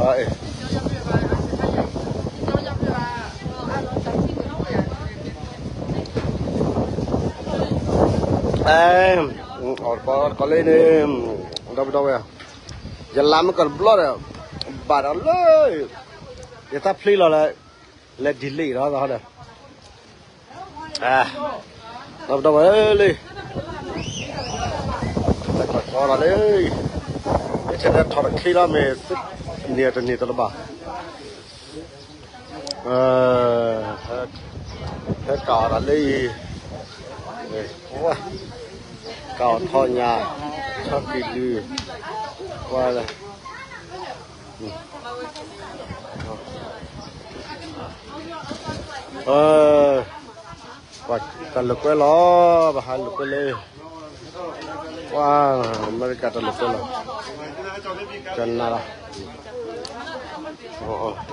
အဲ အီၣ်တကီးတကီးလၢန့ၣ် ဒီပုၢ်ဒီဝဲၢ်, ယလါမ့ၢ်ကီၢ်တဘျီဒီး ဘၣ်ဒီးလၢ ယသးဖျ့လီၤလၢ လဲၤဒ်လဲၣ်ဒီးဟီဒီး ဒီပုၢ်ဒီဝဲၢ်လၢ တၢ်ကီၢ်ကီးဒီးလၢ ယဆဲးထီၣ်တခ့လီၤမ့ၢ် န့ၢ်တန့ၢ်တလၢၤဘၣ် ဟဲကးအီၣ်တၢ်လၢအံၤ, ကးအီၣ်ထီၣ်ညါ, ဆီၣ်ကံၤဒု, ကွၢ်လၢ, ပှၤတၢ်လိာ်ကွဲလီၤ, ပဟးလိာ်ကွဲလၢ, ပှၤအမဲရကၤတၢ်လိာ်ကွဲလီၤ, ကနၤလီၤ,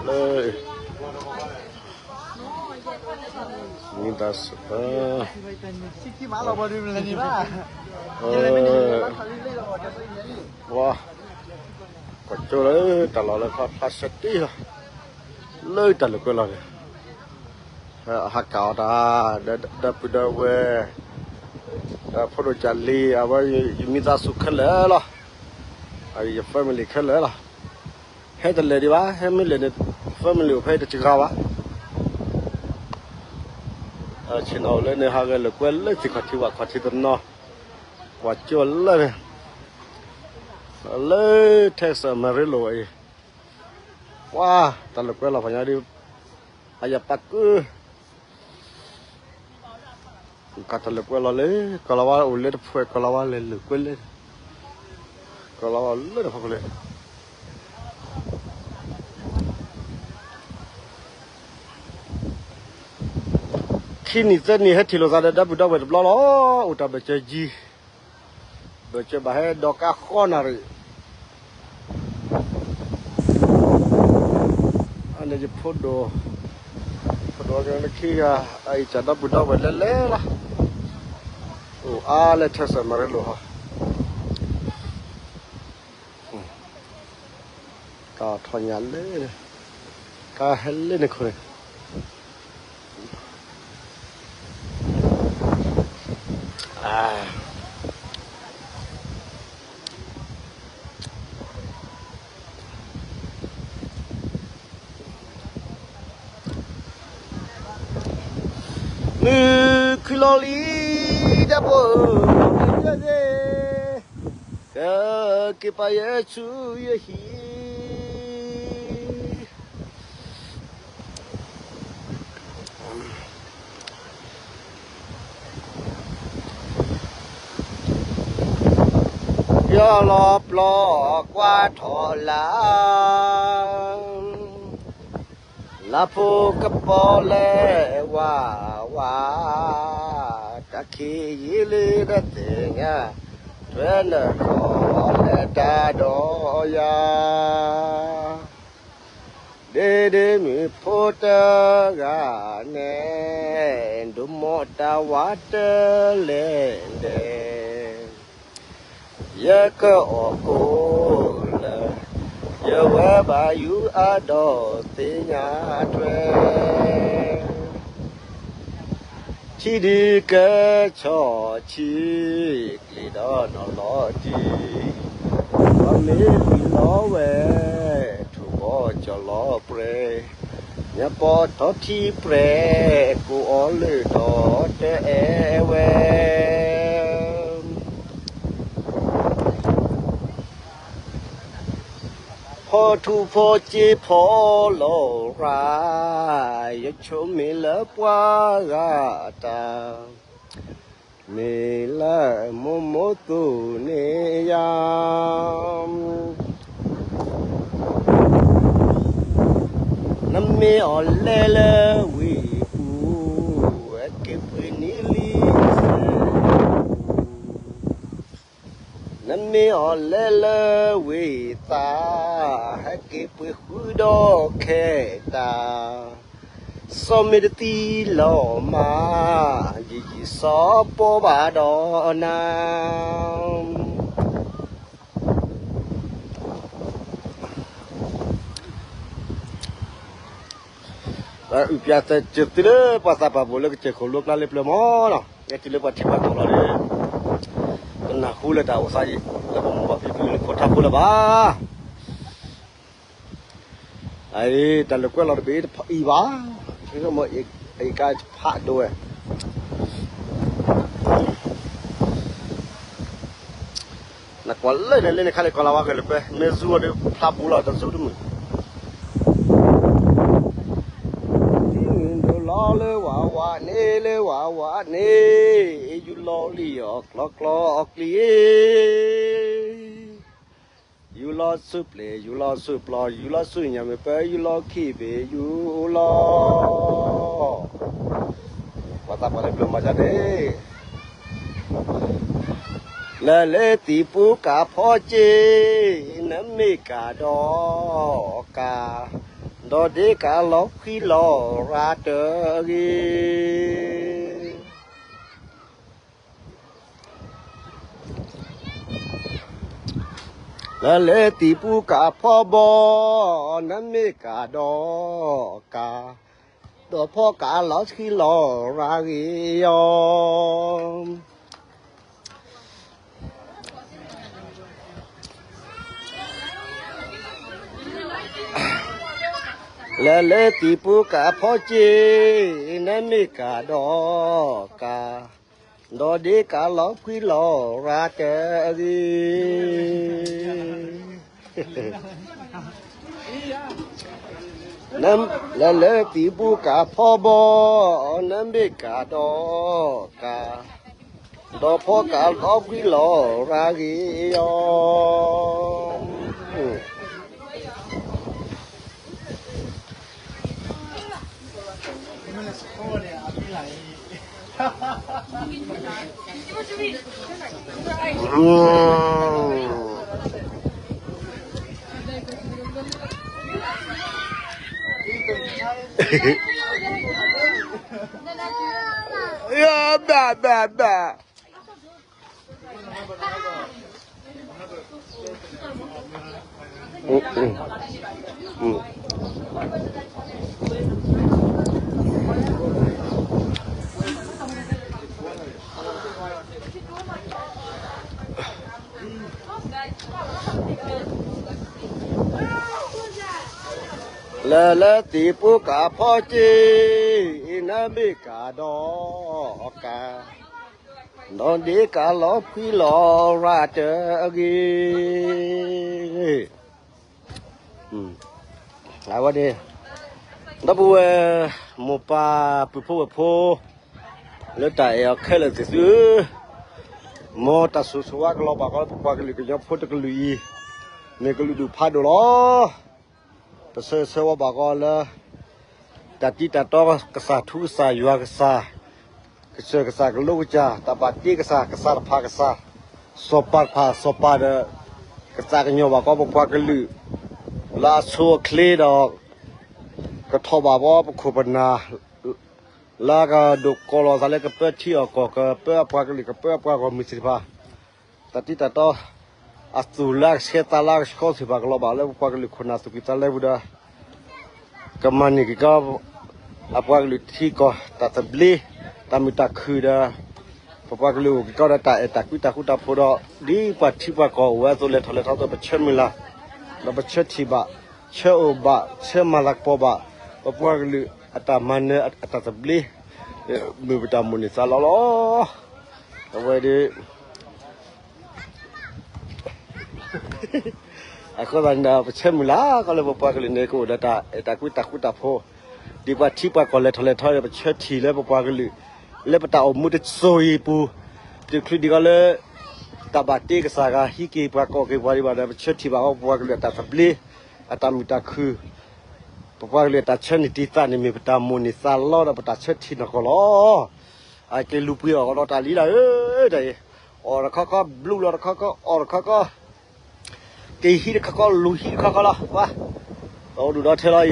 လၢ မံသးစူၤ, ပှၤ, ကွၢ်ကၠိလၢတၢ်လီၢ်လၢဖျါဖျါဆဲတ့ၢ်လီၤ, လၢတၢ်လိာ်ကွဲလီၤန့ၣ်, ဟးကးအီၣ်တၢ်, ဒီပုၢ်ဒီဝဲၢ်, ဒီးဖိဒိၣ်ကၢ်လံၤ အဝဲယမံသးစူၤခဲလၢာ်လီၤ, ယ family ခဲလၢာ်လီၤ, ဟဲတလဲၤဒံးဘၣ်, ဟဲမ့ၢ်လဲၤန့ၣ် family အိၣ်ဖဲတစှၤဘၣ် ဆ့ၣ်နီၤအိၣ်လၢန့ၣ် ဟးဂဲၤလိာ်ကွဲလၢသ့ၣ်ခီၣ်ထံးဝၣ်ခီၣ်ထံးတနီၤ, ပှၤကၠိလၢန့ၣ်, လၢ Texas Amarillo အံၤ, ပှၤတၢ်လိာ်ကွဲလီၤဖးညါဒ်, အယၤပာ်ကု, ကးတၢ်လိာ်ကွဲလီၤလၢ, ကီၢ်လီၤဝါအိၣ်လၢတဖှဲး ကီၢ်လီၤဝါလဲၤလိာ်ကွဲလၢ, ကီၢ်လီၤဝါလၢတဖီခိၣ်လၢ ခံနံၣ်သၢနံၣ်ဟဲထံၣ်လိာ်သးဒီးဒီပုၢ်ဒီဝဲၢ်တဘျီလီၤ, အိၣ်တၢ်ဘၢၣ်စၢၤယံၤ, ဘၢၣ်စၢၤဘၣ်ဟဲဒီးကါဃီနၣ်ရံၣ်, အန့ၣ်ယဖိဒိၣ်, ဖိဒိၣ်လၢခံဂၤ, အအံၤစၢ်ဒီပုၢ်ဒီဝဲၢ်လဲၤလဲၤလီၤ, အိၣ်အါလၢ Texas Amarillo ဟီ ကးထီၣ်ညါလၢ, ကါဟဲလၢန့ၣ်ခိၣ်န့ၣ်, မုၢ်ခုၣ်လီၤလံ ဒီပုၢ်, ကက့ၤပာ်ယဲဆူယဟံၣ် ယီၢ်လီၤပျီကွၢ်ထီၣ်လၢ်, လါဖိကပီၤလဲၤဝးဝး, တၢ်ခံးယံာ်လံဒီးသ့ၣ်ညါ, ထွဲနုာ်ထီၣ်လဲၤတၢ်ဒီးယၤ ဒ့ဒ့မုၣ်ဖိတဂၤန့ၣ်, ဒိၣ်မိၢ်တၢ်ဝးတလဲၤဒဲး, ယကအီၣ်ကိၣ်လၢ, ယဝဲဘၣ်ယုၢ်အါဒီးသ့ၣ်ညါထွဲ ထံဒုးကဆီၣ်ထံ, ကျ့ၤဒီးနီၢ်လီၤတံၢ်, ပှၤမ့ၢ်ပျံၤလီၤဝဲ, ထိၣ်ဘီကၠီၣ်လီၤပြဲ, ညၣ်ပီထီၣ်ထံပြဲ, ကိၣ်အီၤလၢထီၣ်တအဲၣ်ဝဲ ဖီထူဖီစ့ဖီလီၤရၤ, ယဆိမိၣ်လၢပှၤဂၤတၢ်, မ့ၢ်လၢမိၢ်မိၢ်သူန့ၣ်ယၤ နမ့ၢ်အီၤလဲၤလၢဝ့ၢ်ပူၤ, ဟဲက့ၤပှ့ၤနံၣ်လံ, နမ့ၢ်အီၤလဲၤလၢဝ့ၢ်သး, ဟဲက့ၤပှ့ၤဃုာ်ဒီးခဲတၢ်, စီၤမ့ၢ်တသံလီၤမး, ယံာ်ယံာ်စီၤပီဘၣ်ဒီးနၤ အုၣ်ပၠးသဲးစၢၤသုလၢပှၤသးပှၢ်ဘိၣ်လၢကစၢၢ်ခိၣ်လိကျါလၢပျၢၤမီၤနီၤ, ဟဲတုၤလၢပှၤထံပှၤကီၢ်လီၤဒီး တနၢ်ဟူလၢတၢ်အိၣ်သးအံၤ လၢပမိၢ်ပၢ်ဖံဖုလၢဖိထါဖိလၢၤဘၣ်. အံၤ တၢ်လိာ်ကွဲလီၤတဘ့ၣ်အံၤတဖးအံၤဘၣ်, အံၤကါဖးဒိၣ်ဝဲ နကွၢ်လၢန့ၣ်လၢန့ၣ်ခါလၢကီၢ်လၤဝါကလိာ်ကွဲ မ့ၢ်စူၤအီၤဒီးဖျါဘူးလီၤတစူၤတမုာ်, ဒ်နုၤဒိၣ်လီၤလၢဝၤဝၤန့ၣ် လၢဝၤဝၤန့ၣ်, ယူၢ်လီၤလံအီၤကျီကျီအီၤကျံၤ, ယူၢ်လီၤဆူပျ့ၤ ယူၢ်လီၤဆူပျီ ယူၢ်လီၤဆူညၣ်မုၢ်ပၢၤ ယူၢ်လီၤခံဘ့ၣ် ယူၢ်လီၤ ပှၤသးပှၢ်လၢပျၢၤမၤဒ်န့ၣ် လၢလၢသံၣ်ပူၤကးဖီက့ၤ နမ့ၢ်ကးဒီးကး, ဒီးဒ့ကးလီၤဖှံလီၤရၤတဂ့ၤ. လၢလၢသံၣ်ပူၤကးဖီဘီ, နမ့ၢ်ကးဒီးကး, ဒီးဖီကးလီၤဆှံလီၤရၤဂ့ၤယီၤ. လၢလၢသံၣ်ပူၤကးဖီက့ၤ, နမ့ၢ်ကးဒီးကး, ဒီးဒ့ကးလီၤဖှံလီၤရၤတဂ့ၤ. လၢလၢသံၣ်ပူၤကးဖီဘီ, နမ့ၢ်ကးဒီးကး, ဒီးဖီကးလီၤဖှံလီၤရၤဂ့ၤယီၤ. ဘၣ်ဘၣ်ဘၣ် လၢလၢသံၣ်ပူၤကးဖီက့ၤ, နမ့ၢ်ကးဒီးကး, ဒီးဒ့ကးလီၤဖှံလီၤရၤတဂ့ၤ. အဝဲန့ၣ် ဒီပုၢ်ဝဲၢ် မိၢ်ပၢ်ပုၢ်ဖိဝဲၢ်ဖိ လၢတၢ်အဲၣ်အီၤခဲလၢာ်သ့ၣ်သုဧၢ, မ်တၢ်ဆိၣ်ဂ့ၤဆိၣ်ဝါကလီၤဘၣ်ဃီလၢပပှၤကလုာ်ကညီဖိတကလုာ်အံၤ, မ့ၢ်ကလုာ်ဒူၣ်ဖးဒိၣ်လီၤ. ပဆၢဂ့ၤဆၢဝါဘၣ်ဃီလၢ တၢ်တံၤတၢ်တီကစၢ် ထူကစၢ်ယွၤကစၢ်, ကစၢၢ်ကစၢ်ကလိကစၢ်, တၢ်ဘၣ်တ့ကစၢ်, ကစၢ်တဖၣ်ကစၢ်, စီၤပၤတဖၣ်စီၤပၤဒီး ကသးကညီၤဘၣ်ဃီပပှၤကလုာ် လၢအဆိအချ့ဒီး ကထီၣ်ဘၣ်ဃီပခိၣ်ပနၢ် လၢကဒိးကိးလီၤသးလၢကပၢထံအီၣ်ကီၢ် ကပၢအပှၤကလုာ် ကပၢအပှၤဂီၢ်မုၢ်သ့ၣ်တဖၣ် တၢ်တံၤတၢ်တီ အသူၣ်လၢအဆဲးသးလၢအဆှီသ့ၣ်တဖၣ်ကလီၤဘၣ်လၢပပှၤကလုာ်ခိၣ်နၢ်သူၣ်ကံၢ်သးလဲပူၤဒီး ကမၤန့ၢ်က့ၤကီး အပှၤကလုာ်ထံကီၢ်တၢ်သဘျ့ တၢ်မုာ်တၢ်ခုၣ်ဒီး ပပှၤကလုာ်အိၣ်က့ၤကီးဒီးတၢ်အဲၣ်တၢ်ကွံတၢ်ဃူတၢ်ဖိးဒီး ဒ်ပှၤထံပှၤကီၢ်အိၣ်ဝဲအသိး လဲၤထီၣ်လဲၤထီအသိး ပဆၢမုၢ်လၢ် ဒီးပဆၢထံၣ်ဘၣ် ဆၢအိၣ်ဘၣ် ဆၢမၤလၤကပီၤဘၣ် ပပှၤကလုာ်အတၢ်မၤနၢၤအတၢ်သဘျ့ မုာ်ပတၢ်မိၣ်န့ၢ်သးလီလီၤ. အဝဲဒၣ် အဃိသတးန့ၣ်ဒီး ပဆၢမုၢ်လၢ်ကီးလၢပပှၤကလုာ်န့ၣ် ကအိၣ်ဒီးတၢ်အဲၣ်တၢ်ကွံတၢ်ဃူတၢ်ဖိး ဒ်ပှၤထံပှၤကီၢ်လဲၤထီၣ်လဲၤထီဒီး ပဆၢထံၣ်လၢပပှၤကလုာ် လၢပတၢ်အိၣ်မူတစိၤအံၤအပူၤ တချုးဒံးကီးလၢ တၢ်ဘၣ်တ့ကစၢ်ဂၤ ဟံးက့ၤပှၤကိးက့ၤပှၤဒံးဘၣ်ဒီး ပဆၢထံၣ်ဘၣ်အီၤ ပပှၤကလုာ်အတၢ်သဘျ့ အတၢ်မုာ်တၢ်ခုၣ် ပပှၤကလုာ်အတၢ်ဆၢန့ၢ်တံၤသးန့ၣ် မ့ၢ်ပတၢ်မိၣ်န့ၢ်သးလီဒီး ပတၢ်ဆၢထံၣ်နီၢ်ကီၢ်လီၤ. အက့ၤလူၤပှ့ၤအီၣ်ကဒီးတၢ်လံလၢအၢ တၢ်အံၤ အီၣ်တခီခီ ဘျုးလီၤတခီခီ အီၣ်တခီခီ က့ၤဟံးတခီခီ လူၤဟံးတခီခီလီၤ. ပှၤ ဒီဒူၣ်ဒီထၢလီၤအံၤ ယ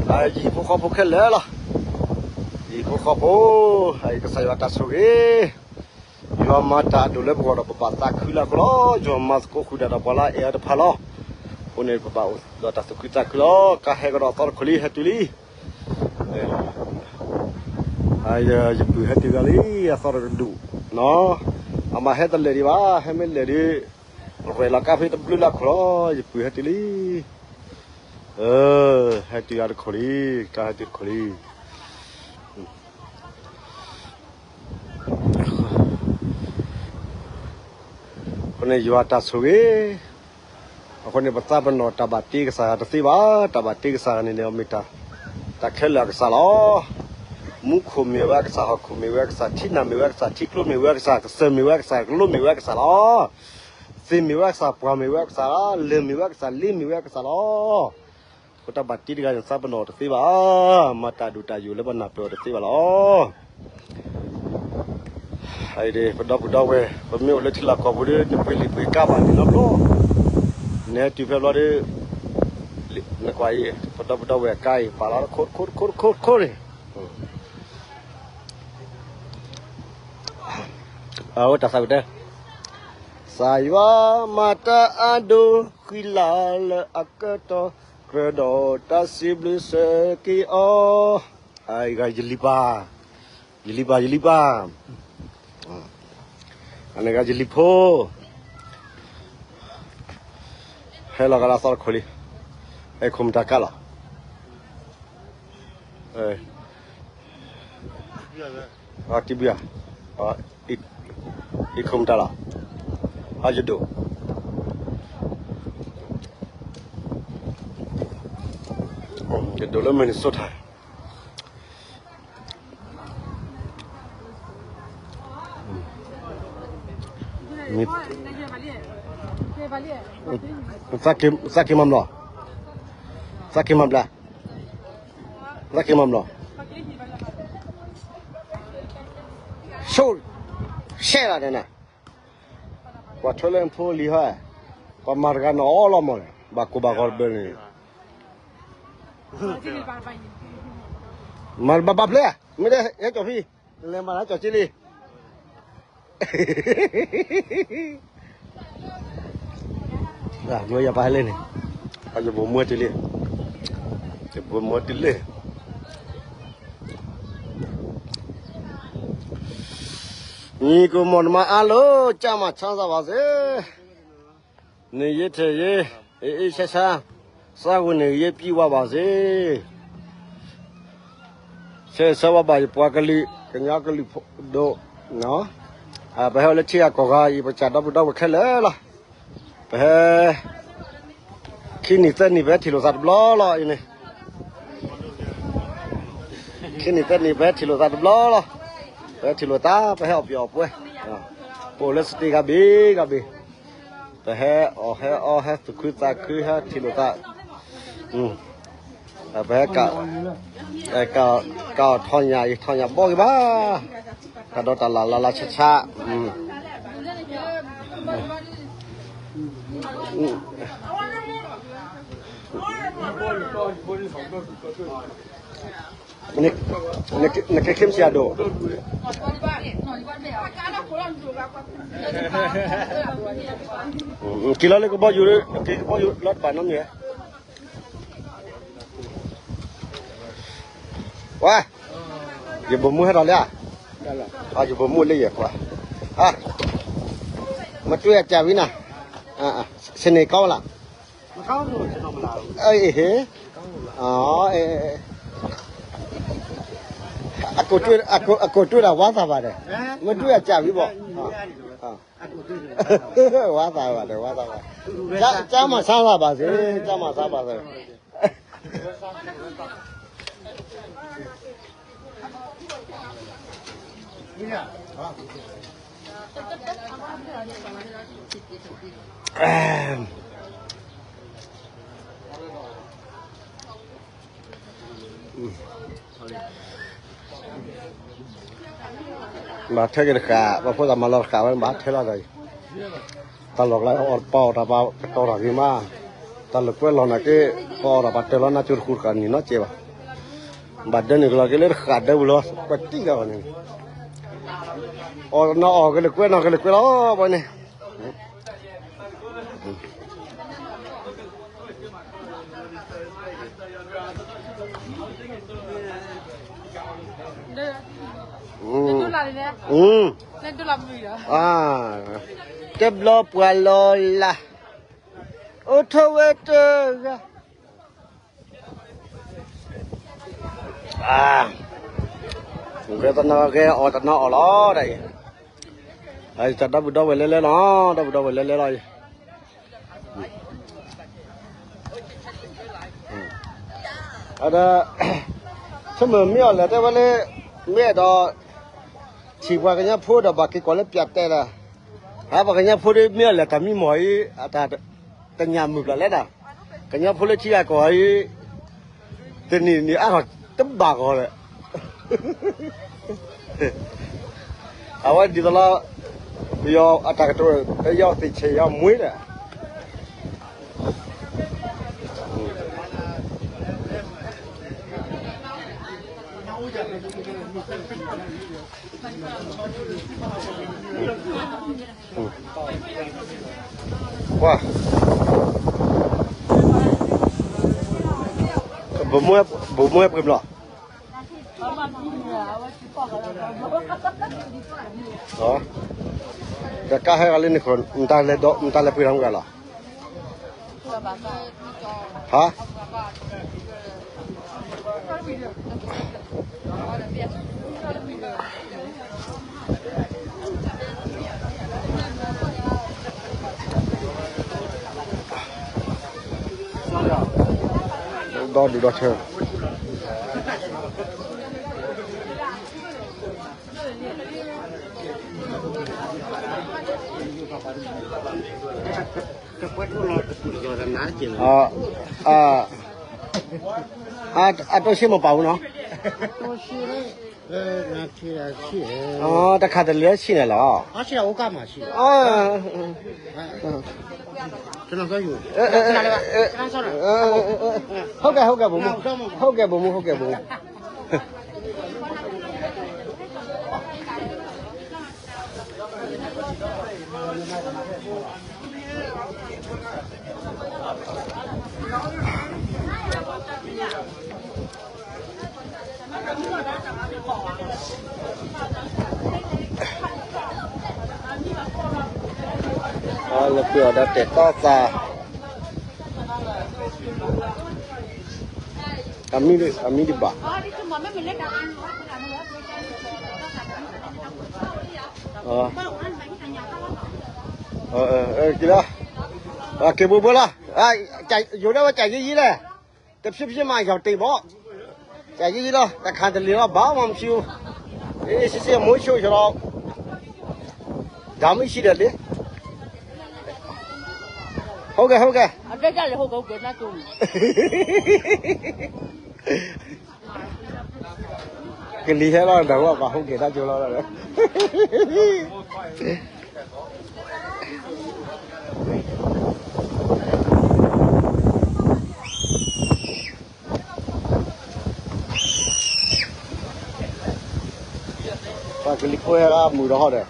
ဟံၣ်ဖိဃီဖိခဲလၢာ်လီၤ. ယဟံၣ်ဖိဃီဖိ ကစၢ်ယွၤတၢ်ဆိၣ်ဂ့ၤ ယွၤမၤတၢ်အဒိၣ်လၢပဂီၢ်ဒီး ပဘၣ်သးခုလၢအဃိလီၤ. ယွၤမၤသကိးဃုာ်ဒၣ်ဒီးပှၤလၢအအဲၣ်အီၤတဖၣ်လီၤ. အဃိန့ၣ် ပဘၣ်အိၣ်ဒီးတၢ်သူၣ်ခုသးခုလီၤ. ကါဟဲကဒီးအသီတခိၣ်လံ ဟဲတုၤလံ. ယပုၢ်ဟဲတုၤဂၤလံ, အသီတကဒူၣ်, အမၤဟဲတလဲၤဒံးဘၣ်, ဟဲမ့ၢ်လဲၤဒီး ရဲၣ်လီၤကါဖဲတဘျုးလၢခိၣ်လီၤ, ယပုၢ်ဟဲတုၤလံ, ဟဲတုၤဂၤတခိၣ်လံ, ကါဟဲတုၤတခိၣ်လံ. အဃိန့ၣ်ယွၤတၢ်ဆိၣ်ဂ့ၤ, အဃိန့ၣ် ပသးပ့ၤနီၣ်တၢ်ဘၣ်တ့ကစၢ်ယွၤတသ့ဘၣ်, တၢ်ဘၣ်တ့ကစၢ်ယွၤန့ၣ်န့ၣ် အမ့ၢ်တၢ်, တၢ်ခဲလၢာ်အကစၢ်လီၤ. မူခိၣ်မ့ၢ်ဝဲအကစၢ်, ဟီၣ်ခိၣ်မ့ၢ်ဝဲအကစၢ်, ထံနၢ်မ့ၢ်ဝဲအကစၢ်, ထံကျိမ့ၢ်ဝဲအကစၢ်, ကစၢၢ်မ့ၢ်ဝဲအကစၢ်, ကလိမ့ၢ်ဝဲအကစၢ်လီၤ. သ့ၣ်မ့ၢ်ဝဲအကစၢ်, ပှၢ်မ့ၢ်ဝဲအကစၢ်, လၢၢ်မ့ၢ်ဝဲအကစၢ်, လ့မ့ၢ်ဝဲအကစၢ်လီၤ. အဃိတၢ်ဘၣ်တ့တဂၤန့ၣ် သးပ့ၤနီၣ်တသ့ဘၣ်, မၤတၢ်ဒိၣ်တၢ်ယိာ်လၢပနၢ်ပၢၢ်အီၤတသ့ဘၣ်လီၤ. အံၤဒ် ပဒီပုၢ်ဒီဝဲၢ် ပမ့ၢ်အိၣ်လၢထံလီၢ်ကီၢ်ပူၤဒီး နပှ့ၤလံာ်ပှ့ၤကါဘၣ်န့ၣ်နီတဘျီ, နဟဲတုၤဖဲဘျီဒီး နကွၢ်အံၤ ပဒီပုၢ်ဒီဝဲၢ်ကါအံၤပာ်လီၤတခိၣ်တခိၣ်တခိၣ်တခိၣ်န့ၣ် အဝဲတၢ်သးကတၢၢ်, ကစၢ်ယွၤမၤတၢ်အါဒိၣ် ဃံလၤလၢအကတီၢ်, ကြၢးဒီးတၢ်စံးဘျုးစၢၤက့ၤအီၤ, ယလံၤပၢ်, ယလံၤပၢ်, ယလံၤပၢ်, အန့ၣ်ဂၤယလံၤဖိ, ဟဲလီၤဂၤလၢအသီတခိၣ်လံ, ဟဲခိၣ်မတၤကါလီၤ. တံဘုယၤ, အံၤခိၣ်မတၤလီၤ, အယဒိၣ်, ယဒိၣ်လၢ Minnesota. သးက့ၤမၤဘျီ, သးက့ၤမၤဘျီ, သးက့ၤမၤဘျီ, ဆိ, ရှဲလီၤန့ၣ်, ပှၤထၢလၢဖိလံၤဟီ, ပှၤမၤတဂၤနီၢ်အီၣ်လီၤမး, ဘၣ်ကိၢ်ဘၣ်ဂီၤတဘျီန့ၣ်, မၤဘၣ်ဘၣ်ဖျဲး, မ့ၢ်ဒ်ဟဲကၠီၣ်ဖံ, လဲၤမၤလၢကၠီၣ်က့လံ. မ့ၢ်ယပၢ်ဟဲလၢန့ၣ်, ယဘိၣ်မွဲတုၤလံ, ယဘိၣ်မွဲတုၤလံ, ညီကိာ်မီၢ်နမါအါလိာ်, ကျန်းမာချမ်းသာပါစေ, နေရေးထိုင်ရေး, အေးအေးချမ်းချမ်း, စားဝတ်နေရေးပြည့်ဝပါစေ. ဆၢဂ့ၤဆၢဝါဘၣ်ယပှၤကလုာ်, ကညီကလုာ်ဖိဒိၣ်, ပဟဲအိၣ်လၢထံဂၤကီၢ်ဂၤအံၤ ပကစၢ်ဒီပုၢ်ဒီဝဲၢ်ခဲလၢာ်လီၤ. ပဟဲ ခံနံၣ်သၢနံၣ် ပဟဲထံၣ်လိာ်သးတဘျီလီၤအံၤန့ၣ်, ခံနံၣ်သၢနံၣ် ပဟဲထံၣ်လိာ်သးတဘျီလီၤ. ပဟဲထံၣ်လိာ်သး ပဟဲအီၣ်ပျီအီၣ်ပှဲၤ, ပအိၣ်လၢ state ဂၤဘ့ၣ်ဂၤဘ့ၣ်, ပဟဲအီၣ်ဟဲအီဟဲ သူၣ်ခုသးခု ဟဲထံၣ်လိာ်သး, ပဟဲ ကးအီၣ်ထီၣ်ညၣ်အံၤ ထီၣ်ညၣ်ဘီက့ၤဘၣ်, တၢ်ဒီးတၢ်လၢ်လၢ်လၢ်ဆါဆါ, နကဲခ့မစၢ်ဒိၣ်, က့ၤလီၤလၢကဘီယူၤ, က့ၤကဘီယူၤလီၤတဘၣ်နီတမံၤ, ဝါ, ယဘိၣ်မူဟဲဒီးလၢ, ယဘိၣ်မူလၢယဲၢ်ခွါ, မတူၢ်အကၢ်ဝံနၤ, စနေကောင်းလား, အကိၣ်တွၢ်ဒၣ်ဝါသးဘၣ်ဒီး, မတူၢ်အကၢ်ဝံဘၣ်, ဝါသးဘၣ်ဒီး ဝါသးဘၣ်, ကျန်းမာချမ်းသာပါစေ, ကျန်းမာချမ်းသာပါစေ. ဘၣ်ထဲက့ၤတဃာ်, ပှၤဖိသၣ်မၤလီၤတဃာ်ဝဲ ဘၣ်ထဲလီၤဒီးအံၤ, တၢ်လီၢ်ကျါအီၣ်ပီအီၣ်တၢ်ပာ်ကတီၤတၢ်ဂ့ၤမး, တၢ်လၢကွဲလီၤနာ်က့, ပအီၣ်တၢ်ပာ်တၢၢ်လီၤနၤကၠိတဃူတဃာ်န့ၣ်နီတစဲးဘၣ်, ဘၣ်ဒၢန့ၣ်ကလီၤက့ၤလၢတဃာ်ဒၢပူၤလီၤ, ပှၤတံၢ်လီၤန့ၣ်, အီၣ်နီၢ်အီၣ်ကလၢကွဲနီၢ်ကလၢကွဲလီၤ ပှၤန့ၣ်. တဲဘျီပှၤလီၤလၢ်, အိၣ်ထီၣ်ဝဲတဂၤ, ဂဲၤတနီၤဂဲၤအီၣ်တနီၤအီၣ်လီၤဒၣ်အံၤ, တၢ်ဒီပုၢ်ဒီဝဲၢ်လဲၤလဲၤလီၤ, ဒီပုၢ်ဒီဝဲၢ်လဲၤလဲၤလီၤအံၤ, ဒီး ဆိကမိၣ်မ့ၢ်အီၤလဲၤတဲဝဲလၢ မ့ၢ်အဲၣ်ဒိး ထံၣ်ပှၤကညီဖိဒီးဘၣ်က့ၤကိးလၢပၠးတဲဒၣ်, ဟးပှၤကညီဖိဒ်မ့ၢ်အီၤလဲၤတၢ်မံမီၢ်အံၤ အတၢ်တညၣ်မုၢ်ပျၢ်လဲၣ်ဒၣ်, ကညီဖိလၢထံဂၤကီၢ်ဂၤအံၤ တနံၤနံၤအါထီၣ်တဘၣ်ဂီၤဒီး အဝဲဒ်သိးလီၤ, ပယီၤအတၢ်ကတိၤ ပယီၤသ့ၣ်ဆဲးယီၤမှ့ဒီး ပှၤ ဘိၣ်မူဝဲပှ့ၤဘျီ, ဒီးကါဟဲဂၤလၢန့ၣ်ခိၣ် မတၤလဲၤပှ့ၤထီၣ်မုၢ်ဂၤလီၤ, ဟါ ဒီဒူၣ်ဒီထၢ အတိၢ်ဆံမ့ၢ်ပာ်ဝဲနီၤ, တခါတလၢဆံန့ၣ်လီၤ, ဟုတ်ကဲ့ ဟုတ်ကဲ့ ဗိုလ်မှူး, ဟုတ်ကဲ့ ဗိုလ်မှူး, ဟုတ်ကဲ့ ဗိုလ်မှူး. လၢပှ့ၤအီၤဒီးတဲာ်တီသး, အမံၤဒံးဘၣ်, က့ၤလီၤ, က့ၤဘိဘိလီၤ, ယိၤဒၣ်ဝဲကယံၤယံၤလဲၣ်, တဖြည်းဖြည်းမှ ရောင်တင်ပေါ့, ကယံၤယံၤလီၤ, တခါတလံၤလီၤ, ဘာမှမရှိဘူး, အေးအေးဆေးဆေး မိုးချုပ်ဆိုတော့, ဒါမရှိတယ်လေ, ဟုတ်ကဲ့ ဟုတ်ကဲ့, ကလံၤဟဲလီၤ ဒီးဝဲပှၤ ဟုတ်ကဲ့ တၢ်ကၠိလီၤ, ပှၤကလံၤဖိဟဲလီၤ မုာ်ဒီး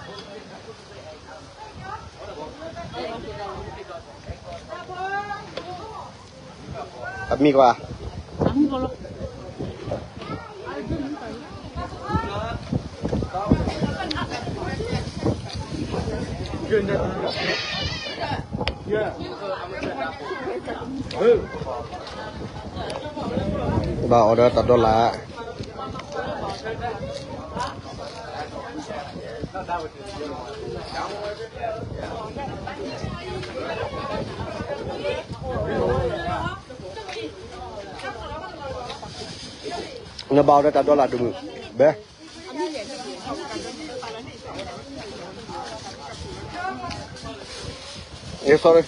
ဟီၣ်ဒီး အမံၤကွၢ်, ဘၣ်အီၤဒီးတၢ်ဒီလၣ် နဘၣ်အီၤဒီးတၢ်ဒီလၣ်ဒိၣ်မုၢ်, ဘဲ sorry,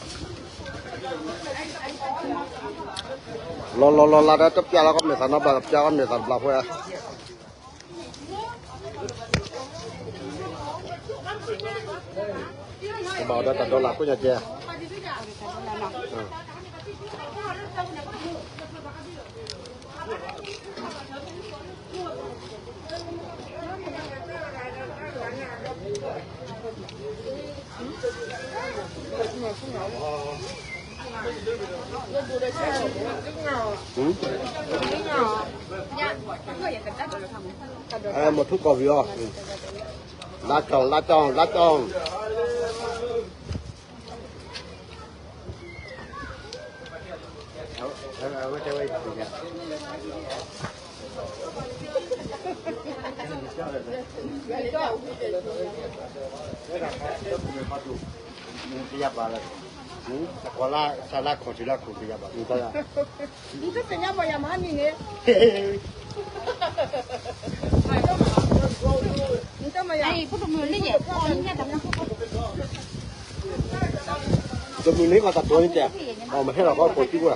လီၤလီၤလီၤလးဒီးတပျၢ်လီၤကီမဲာ်သးနီတဘျီ တပျၢ်ကီမဲာ်သးတဘျီဖဲ ဘၣ်အီၤဒီးတၢ်ဒီလၣ်ခိၣ်ညါကဲ ဟမ် အဲ မထူကီၢ်ပယီၤ, လါကၠီၣ် လါကၠီၣ် လါကၠီၣ်. တမုၢ်န့ၣ်ကီးတၢ်တိၤန့ၣ်တဲ, မ့ၢ်ဟဲလီၤဃီကိးစုကဝဲၤ,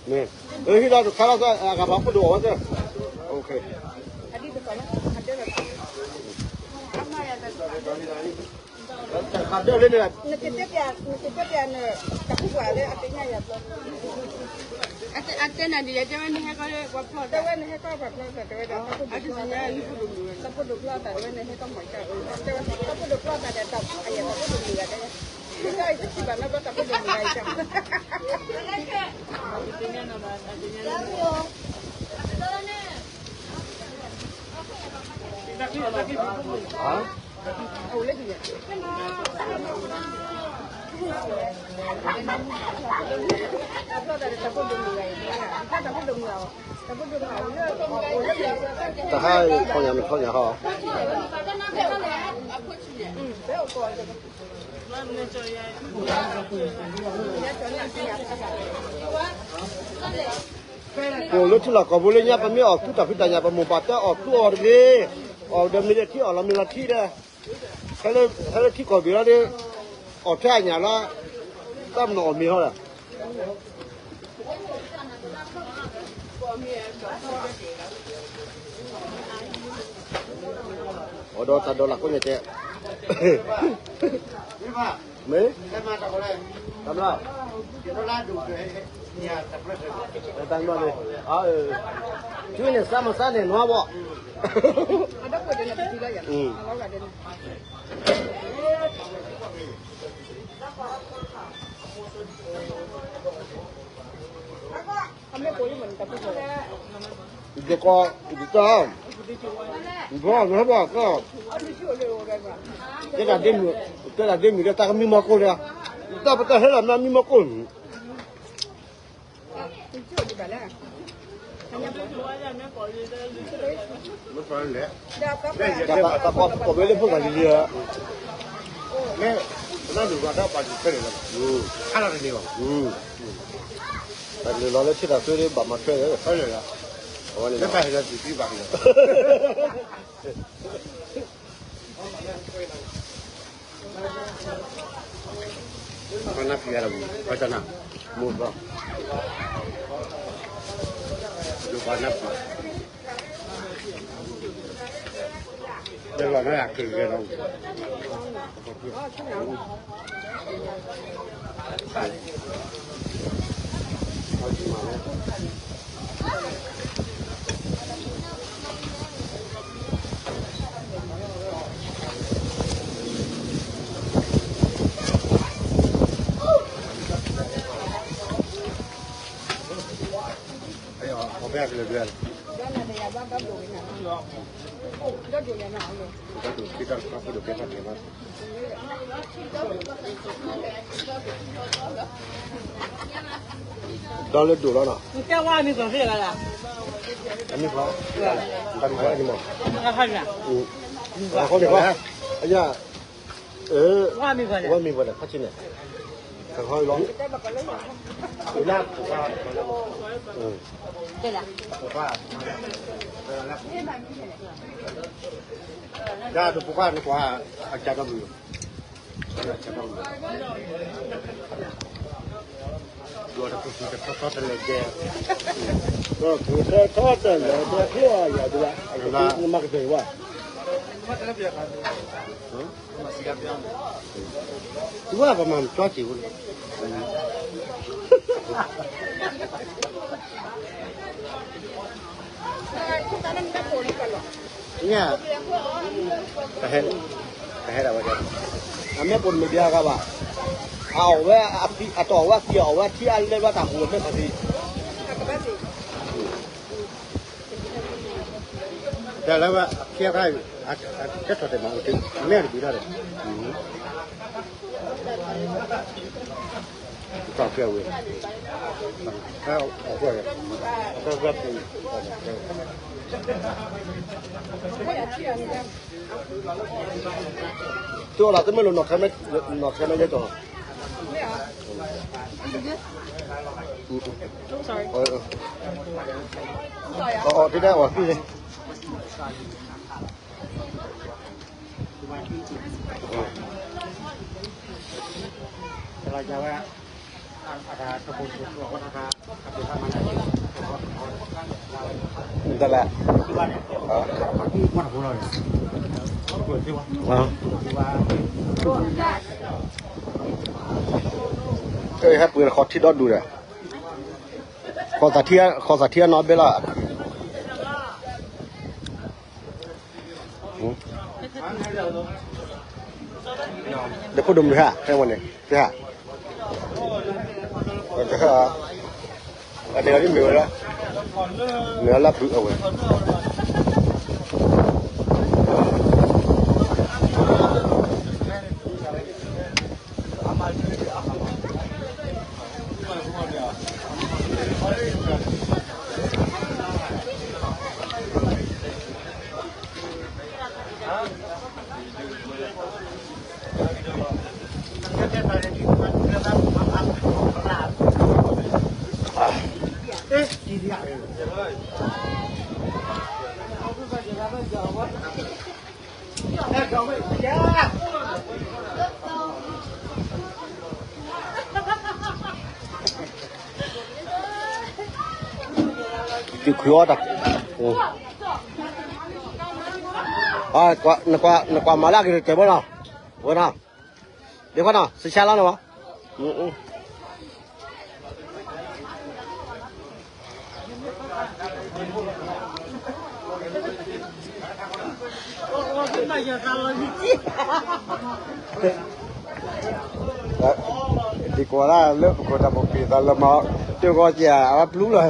မ့ၢ်, ဟံၣ်လီၤတခါလီၤသၢ အဂၤပှၤဖိဒိၣ်အီၤဝဲသၢ, တခါဒၢလၢန့ၣ်, နကတဲပျး, နကတဲပျးန့ၣ်, တၢ်ကူပှၤလၢအသ့ၣ်ညါယၤဘျီ, အတဲနၤဒ်လဲၣ်, တဲဝဲနဟဲကီၢ်လၢပှၤဖျီ, တဲဝဲနဟဲကီၢ်ပှၤဖျီ, တဲဝဲဒၣ်, တၢ်ဖိဒိၣ်ဖျီအသး, တဲဝဲနဟဲကီၢ်မီၢ်ကၢ်, တဲဝဲတၢ်ဖိဒိၣ်ဖျီအသးဒီး တၢ်အယဲၢ်တၢ်ဖိဒိၣ်မုၢ်ဂၤတဲဝဲ, တၢ်အံၤတထံၣ်ဘၣ်နီတဘျီ တၢ်ဖိဒိၣ်မုၢ်ဂၤအံၤ တဟါအံၤ ထီၣ်ညါမ့ၢ်ထီၣ်ညါဟီ, ပအိၣ်လၢထံလီၢ်ကီၢ်ပူၤလၢညါ ပမ့ၢ်အီၣ်သူတၢ်ဖံးတၢ်ညၣ် ပမိၢ်ပၢ်တဲအီၣ်သူအီၣ်တဂ့ၤ, အီၣ်ဒီးမ့ၢ်လၢထံ အီၣ်လီၤမ့ၢ်လီၤထံဒီး, ဟဲလၢထံကီၢ်ဂ့ၤလီၤဒီး, အီၣ်ထဲအညၣ်လီၤ, တၢ်မနီၣ်အီၣ်မ့ၤဟီဒီး အီၣ်ဒီးတၢ်ဒိးလၢ်ကိးညါတဲ, မ့ၢ်, တၢ်ဘျါ, တၢ်ဘျါန့ၣ်, အ, ကၠူန့ၣ် စါမစါန့ၣ် နွါဘီၣ်, ယကီ, ယတၢ်, ဘီနဟဲဘီၣ်ကီ, တဲတၢ်ဒ့မုၣ်, တဲတၢ်ဒ့မုၣ်ဒီး တၢ်ကမံမီၢ်ကိၢ်လၢ, တၢ်ပတၢ်ဟဲလီၤမ့ၢ်မံမီၢ်ကိၢ်န့ၣ်, တၢ်ပကိးဝဲလၢဖိဂၤလံလံဧါ, မ့ၢ်, တၢ်ဒုးဘၣ်တၢ်ပာ်ဒုးခဲလၢာ်လီၤ, ဟါလီၤတန့ၢ်ဘၣ်, တၢ်လုၢ်လီၤလၢထံတၢ်သွဲဒ်ဘၣ်မၤထွဲလၢ, အဝဲန့ၣ်ဘၣ်ဟဲလီၤတံၢ်တံၢ်ဘၣ်ဟဲလီၤ ပနၢ်ပံၤအါလီၤ, ပတနၢ်, မိၢ်သီ, ယပနၢ်ပံၤ, ယလီၤနၢ်ယၤက့ၤကဲလီၤ, အီၣ်ဖဲအကလၢၤဒၢ, ဒီးလၢဒိၣ်လီၤနီၤ, အမ့ၢ်, အဃိန့ၣ်, အယၤ, ဝဲမ့ၢ်ပှၤလဲၣ် ခါဆံန့ၣ်, ခါခီလီၤ, ဒ်တပှၤန့ၣ်ကွၢ်, အကၢ်ဒီးပူၤ, ဒီးတပူၤတထီၣ်တလဲၤကဲ, တထီၣ်တလဲၤကဲ, နမၤကတၢၢ်ဘၣ်, သူကပမၤမကၠီစံးဖိလီၤ, ညၣ်, တဟဲ, တဟဲဒၣ်ဝဲ, အမ့ၢ်ပိာ်မုၣ်ဒံးအဂၤဘၣ်, အအီၣ်ဝဲ, အတအီၣ်ဝဲအသံး အီၣ်ဝဲထံအါလဲဘျီတၢ်ဟူးအမဲာ်ခီၣ်သံး, တၢ်လၢအခံအခါ ကဲထီၣ်တဲာ်မၤအိၣ်တ့ၢ် မဲာ်တဘံၤထီၣ်ဒီး ကီၢ်ကဲဝဲ အီၣ်ကွဲၢ် အီၣ်ကွဲၢ်ပူၤ သုအီၣ်လၢတမ့ၢ်လိာ်နီၢ်ခဲမဲ နီၢ်ခဲမဲယဲၢ်ကီၢ် အီၣ် အီၣ် အီၣ် အီၣ် အီၣ် တလဲၣ် ဟဲပှ့ၤဃီထံဒီဒူၣ်ဒီး ဃီသးထံအနီၢ်ဘ့ၣ်လီၤ ဒီးဖိဒိၣ်မုၢ်ဟဲ ဟဲဝဲန့ၣ် ကဟဲ ကဟဲ အန့ၣ်အီၤဒ်မ့ၢ်ဝဲဒၣ် မ့ၢ်အီၤလၢပုၢ်အဝဲ တုၤခွံအီၣ်တၢ် နကွၢ်မၤလၢအက့ၤတတဲဘၣ်နီၤ ဝဲနီၤ ဒ်ခွါနီၤ စဆါလီၤနီၤ ဒ်ကွၢ်ဒၣ်လၢပကိးတၢ်ပက့ၤသးလၢမၤ တဂီၤစၢ်အဝဲပျူလီၤ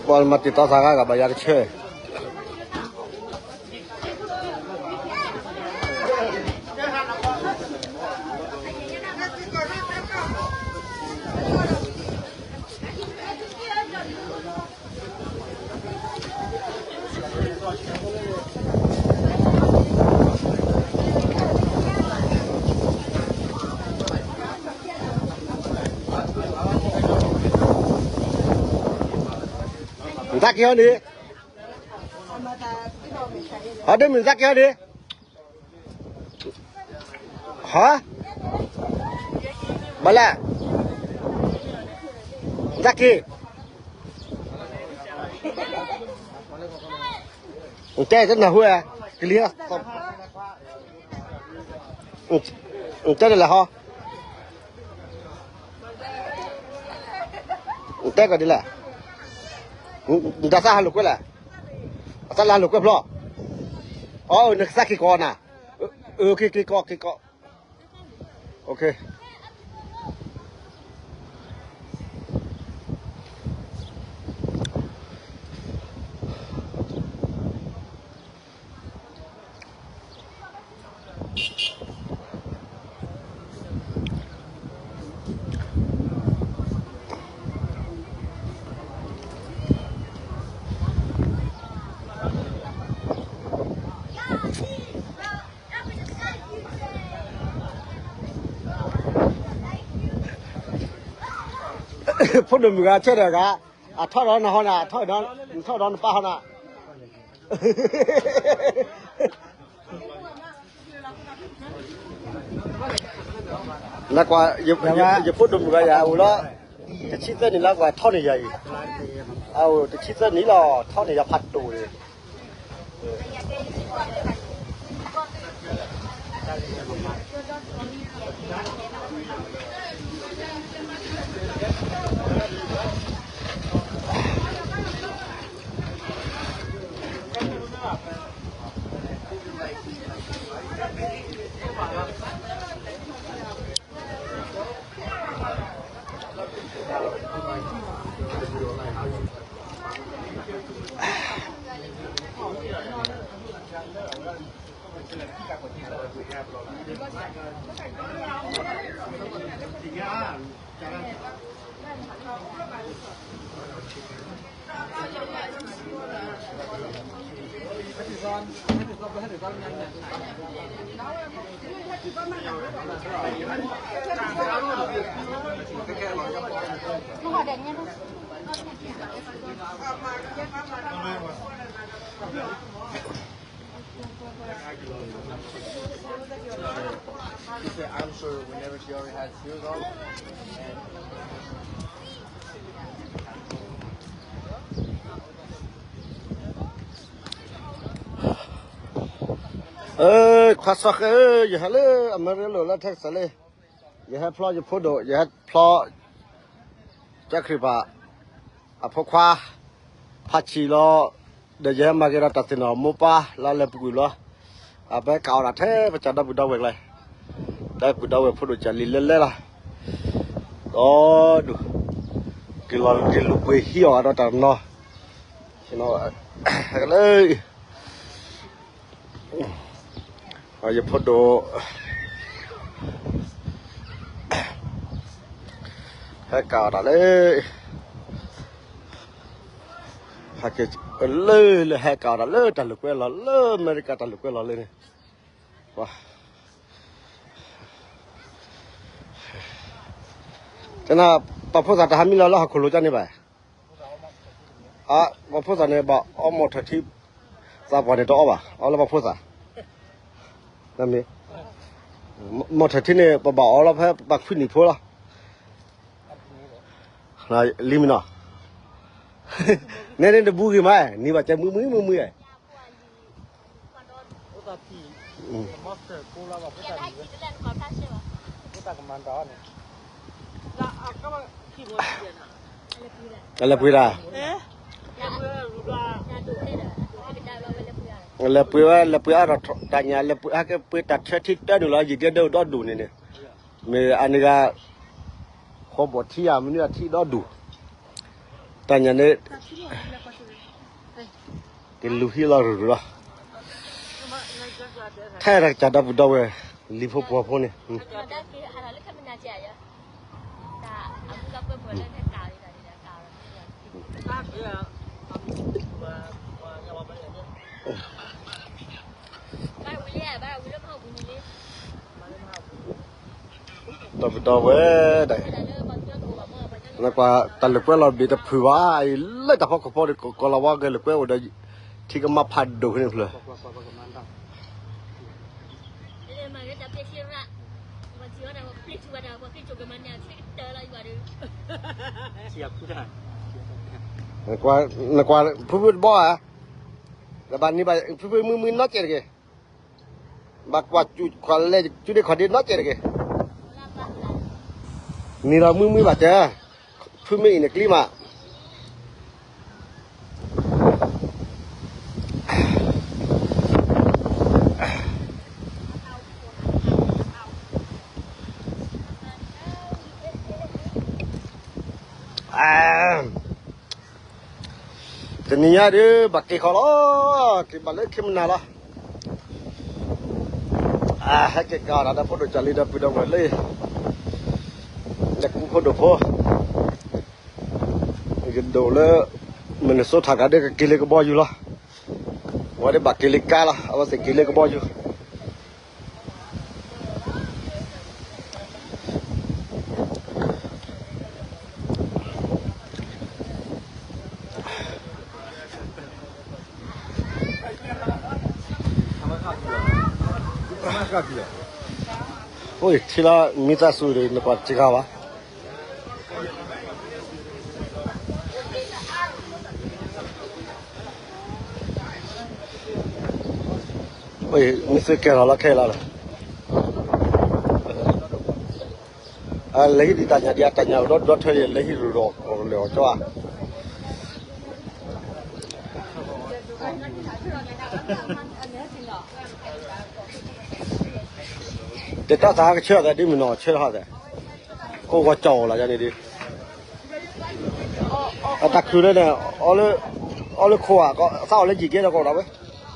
ပှၤမၤတံာ်တီသးဂၤဂၤဘၣ်ယၤတဆၢ နတၢ်က့ၤဟီန့ၣ် ဟီဒ်မုၢ်နတၢ်က့ၤဟီန့ၣ် ဟါ ဘၣ်လဲၣ် နတၢ်က့ၤ နတဲတနၢ်ဟူဧါ ကလံၤ နတဲဒ်လဲၣ်ဟီ, နတဲကီးဒ်လဲၣ်, နတၢ်သၣ်ဟးလိာ်ကွဲလဲၣ်, အသၣ်လၢဟးလိာ်ကွဲဖျီ, အီ နကသၣ်က့ၤကီးနၤ, က့ၤကီး က့ၤကီး, ဖိဒိၣ်မုၢ်ဂၤဆၢထၢၣ်ဂၤ, အထီၣ်ဒီးနဟီနၤ, နထီၣ်ဒီးနပၢ်ဟီနၤ. နကွၢ်, ယဖိဒိၣ်မုၣ်ဂၤယၤအိၣ်လီၤ, တဆံသၢနံၣ်လၢကွၢ်ထီၣ်န့ၢ်ယၤအံၤ, အအိၣ်တဆံသၢနံၣ်လီၤ ထီၣ်န့ၢ်ယၤဖးဒိၣ်န့ၣ် ခွါစီၤဃဲဧၢ, ယဟဲလၢအမဲရကၤလီၤလၢထဲကစးလံ, ယဟဲဖျီယဖိဒိၣ်, ယဟဲဖျီ ကၠီခရံာ်ဖး အဖိခွါ ဖးဆံးလီၤ, ဒီးယဟဲမၤက့ၤဒီးတၢ်သ့ၣ်နီၣ်မိၢ်ပၢ်လၢအလဲၤပူၤကွံာ်လီၤ. အပကးအီၣ်တၢ်ထဲပကၢ်ဒီပုၢ်ဒီဝဲၢ်ကျါ, ဒီပုၢ်ဒီဝဲၢ်ဖိဒိၣ်ကၢ်လံၤလဲၤလဲၤလီၤ, ဒီးဒူၣ် က့ၤလီၤက့ၤလူၤပှ့ၤဟံးအီၣ်ဒီးတၢ်တနီၤ, လၢ ယဖိဒိၣ် ဟဲကးအီၣ်တၢ်လၢ ဟဲက့ၤ လၢ လၢဟဲကးအီၣ်တၢ်လၢတၢ်လိာ်ကွဲလီၤ လၢအမဲရကၤတၢ်လိာ်ကွဲလီၤလၢန့ၣ်, ကနၣ် ပှၤဖိသၣ်တဟးမံလီၤလၢဟီၣ်ခိၣ်လိၤကန့ၣ်ဘၣ်, ပှၤဖိသၣ်န့ၣ် ဘၣ်အီမီၢ်ထၢၣ်ထံ, သးပှၢ်န့ၣ်တအီဘၣ် အီလၢပှၤဖိသၣ်, မီၢ်ထၢၣ်ထံန့ၣ် ပဘၣ်အီလီၤဖဲပှၤခွံနံၣ်ဖိလီၤ, လံမ့ၢ်နီၤ, နဲန့ၣ်တဘူးဂ့ၤမး, နံၤဘၣ်ကဲမုၢ်မုၢ်မုၢ်မုၢ်ဧါ အလဲၤပှ့ၤတၢ်, လဲၤပှ့ၤဝဲ လဲၤပှ့ၤအါထီၣ်တၢ်ညၣ် လဲၤပှ့ၤအါထီၣ်တၢ်ညၣ် လဲၤပှ့ၤအါကဲပှ့ၤတၢ်ထၢထံတၢနုာ်လီၤ ယံာ်ဒဲဒဲအိၣ်ဒီဒူၣ်န့ၣ်န့ၣ်, မ့ၢ်အန့ၣ်ဂၤ ဃီဘီၣ်ထံဧါ မနုၤအထံဒီဒူၣ်, တၢ်ညၣ်န့ၣ် ကလူၤဟံးလီၤရူၤရူၤလီၤ, ထဲတၢ်ကစၢ်ဒီပုၢ်ဒီဝဲၢ် လံၤဖိပှီၤဖိန့ၣ် ဒီပုၢ်ဒီဝဲၢ်ဒၣ်, နကွၢ်တၢ်လိာ်ကွဲလီၤဘ့ၣ်တဖုၣ်ဘၣ် အံၤလၢတၢ်ဖီခိၣ်ဖီဒီး ကီၤလၤဝါဂဲၤလိာ်ကွဲအိၣ်ဒီး ထံကမါဖးဒိၣ်ဖဲန့ၣ်ဖျၢၣ် နကွၢ် ဖုဖုတဘီဧါ, ဘၣ်န့ၣ်ဘၣ် ဖုဖုမုၢ်မုၢ်နီတစဲးတက့ၢ်. ဘၣ်ကွၢ်စူၣ်ခွါလဲၢ် စူၣ်ဒ့ခွါဒ့နီတစဲးတဂ့ၤ. နံၤဒီးမုၢ်မုၢ်ဘၣ်စၢၤ, ဖုမ့ၢ်အံၤန့ၣ်ကျံမး. တနံၤညါဒုး ဘၣ်က့ၤဃီလီၤ, က့ၤဘၣ်လၢခံမနၤလီၤ. အဟဲက့ၤကဒီးဒီးဖိဒိၣ်ကၢ်လံဒီပုၢ်ဒီဝဲၢ်လၢ လၢကူဖိဒိၣ်ဖိ, ယဒိၣ်လၢ Minnesota ကဒီးကက့ၤလၢကဘီယူၤလီၤ. ဝဲဒၣ်ဘၣ်က့ၤလၢကါလီၤ, အဝဲသ့ၣ်က့ၤလၢကဘီယူၤ. အိၣ် ထံလီၤမံသးစူၤဒီး နကွၢ်တဂၤဘၣ်. မ့ၢ်သုကဲထီၣ်လီၤခဲလီၤလီၤ. လဲၤဟံးဒံးတၢ်ညၣ်ဒံး အတၢ်ညၣ်ဒီဒီထၢလံ လဲၤဟံးရူၢ်ဒီးလဲၤအီၤကၠီဧါ. တၢ်တၢ်သးကဆၢသးဒ်မ့ၢ်နီၢ်ဆၢဟီသး, ကိးဂီၤကၠီလီၤယၤန့ၣ်ဒ်, အတၢ်ခုၣ်လၢန့ၣ်, အီလၢခိၣ်ဧါ, သးအီၣ်လၢယံာ်ကဲဒီးကီးဒၣ်ဝဲ တၢ်ဒီပုၢ်ဒီဝဲၢ် ဟဲအိ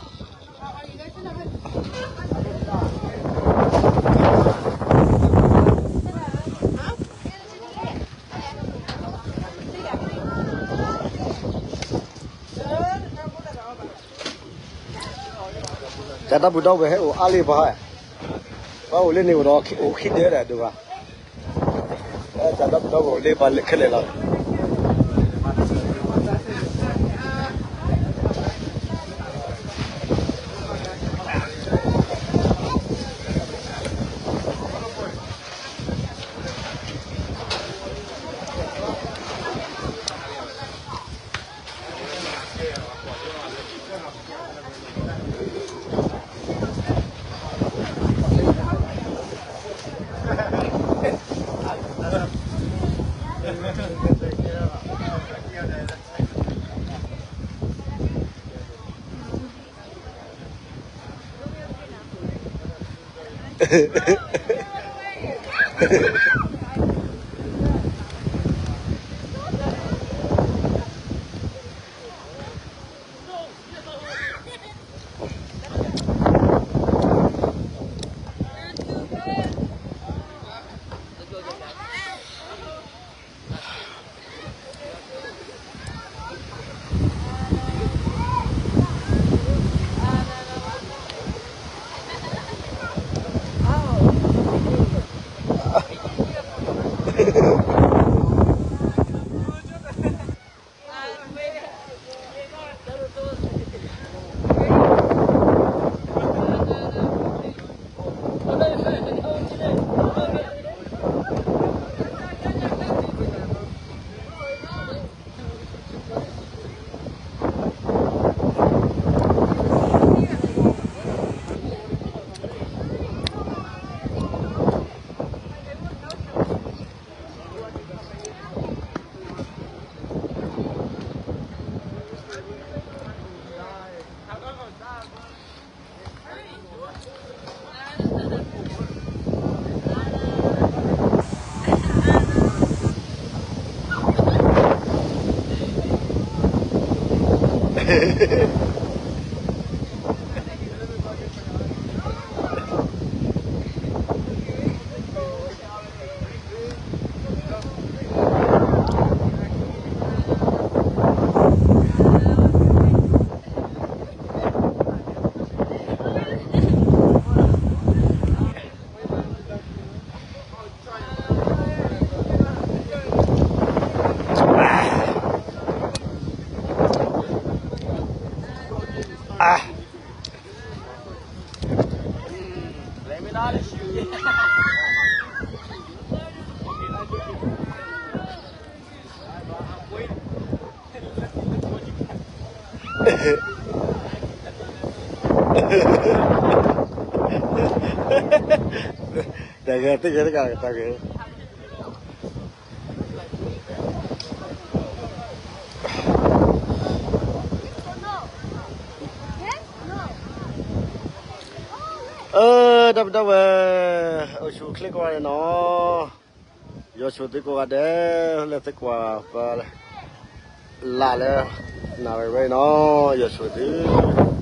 ၣ်အါလံပှၤ, ပှၤအိၣ်လၢန့ၣ်အိၣ်ဒီး အိၣ်ခံဒဲးဒၣ်ဒိၣ်ဘၣ်, တၢ်ဒီပုၢ်ဒီဝဲၢ်အိၣ်လၢပှၤခဲလၢာ်လီၤ. တၢ်ဂ့ၤသ့ၣ်ဂ့ၤတကးတၢ်ဂ့ၤ အၢ တၢ်ပတဝဲ အိၣ်ဆူၣ်အိၣ်ချ့ကိးဂၤဒဲးနီၤ, ယွၤဆိၣ်ဂ့ၤသုကိးဂၤဒဲး လၢသုကွၢ်ပ လၢ်လၢ နၣ်ရံၣ်ဝဲနီၤ, ယွၤဆိၣ်ဂ့ၤသု